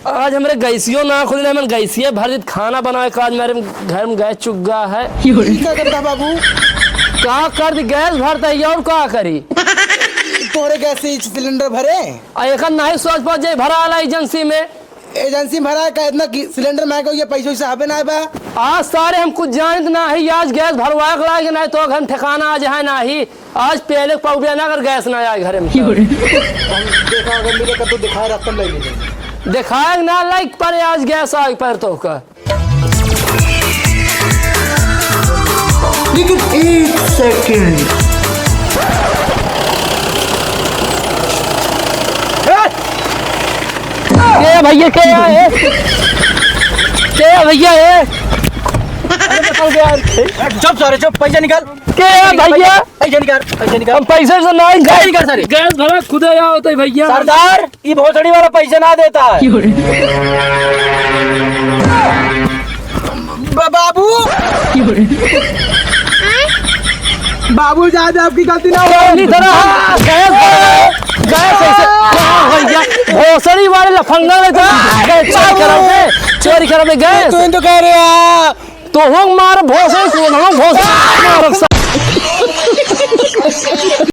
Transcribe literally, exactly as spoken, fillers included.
आज हमरे गैसियो ना खुली ना, हमन गैसिये भर दी, खाना बनावे का आज मेरे घर में गैस चुग्गा है। ई का करता बाबू? का कर दी, गैस भरता है और का करी? तोहरे गैस से सिलेंडर भरे? आ एकर नाही सोच पाओ जे भरा आला एजेंसी में। एजेंसी में भरा का इतना कि सिलेंडर महंगा हो गया, पैसा वैसा हबे ना बा। आज सारे हम कुछ जानत नाही, आज गैस भरवा के लागे नाही तो घर में ठिकाना आज है नाही। आज पहले पौबिया ना अगर गैस ना आए घर में तो। हम देखा अगर मिले तो दिखाए रखतन ले लीजिए। दिखाए ना लाइक पर आज गैस आए पर तो का। लेकिन एक सेकंड। के भैया, के है? के भैया है? अरे बताओ यार। चुप सारे, चुप, पैसा निकाल। के है भैया? पैसा निकाल, पैसा निकाल। हम पैसे से नहीं पैसा निकाल सारे। गैस भरा खुदा या होता है भैया। सरदार, ये भोसड़ी वाला पैसे ना देता है। ब-, बाबू। बाबू, ज्यादा आपकी गलती ना हो। चोरी धरा, गैस, गैस ऐसे, वाह भैया, भोसड़ी वाले लफंगा में तो गैस चोरी करा दे, चोरी करा दे गैस। तू ही तो कह रहे हो। तो हम मार भोसड़ी, तू हम भोसड़ी मार।